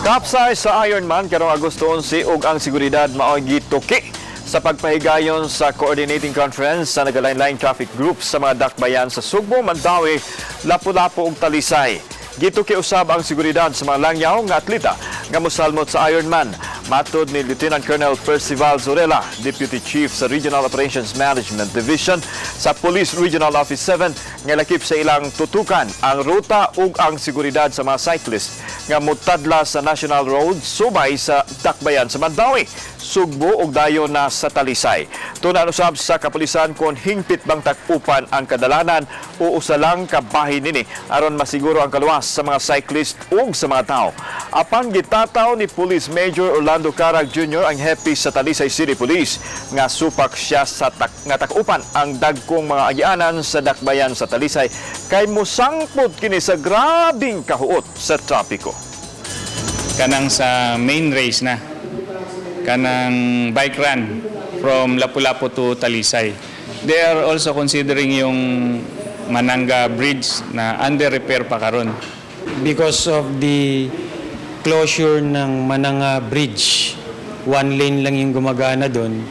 Kapsay sa Ironman karong Agosto 11 ug ang seguridad mao'y gituki sa pagpahigayon sa coordinating conference sa nagalain-laing traffic groups sa mga dakbayan sa Sugbo, Mandaue, Lapu-Lapu ug Talisay. Gituki usab ang seguridad sa mga langyaw nga atleta nga mosalmot sa Ironman. Matod ni Lieutenant Colonel Percival Zorella, Deputy Chief sa Regional Operations Management Division sa Police Regional Office 7, nga lakip sa ilang tutukan ang ruta ug ang seguridad sa mga cyclist nga mutadla sa National Road subay sa dakbayan sa Mandaue, Sugbo ug dayon na sa Talisay. Tun-an usab sa kapulisan kung hingpit bang tak-upan ang kadalanan o usa lang ka bahin nini aron masiguro ang kaluwas sa mga cyclist ug sa mga tao. Apan gitataw ni Police Major Orlando Carag Jr., ang hepe sa Talisay City Police, nga supak siya sa nga tak-upan ang dagkong mga agianan sa dakbayan sa Talisay kay mosangpot kini sa grabing kahuot sa trapiko. Kanang sa main race na, kanang bike run from Lapu-Lapu to Talisay. They are also considering yung Mananga Bridge na under repair pa karon. Because of the closure ng Mananga Bridge, one lane lang yung gumagana doon,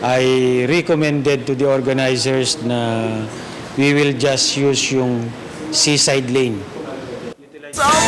I recommended to the organizers na we will just use yung seaside lane.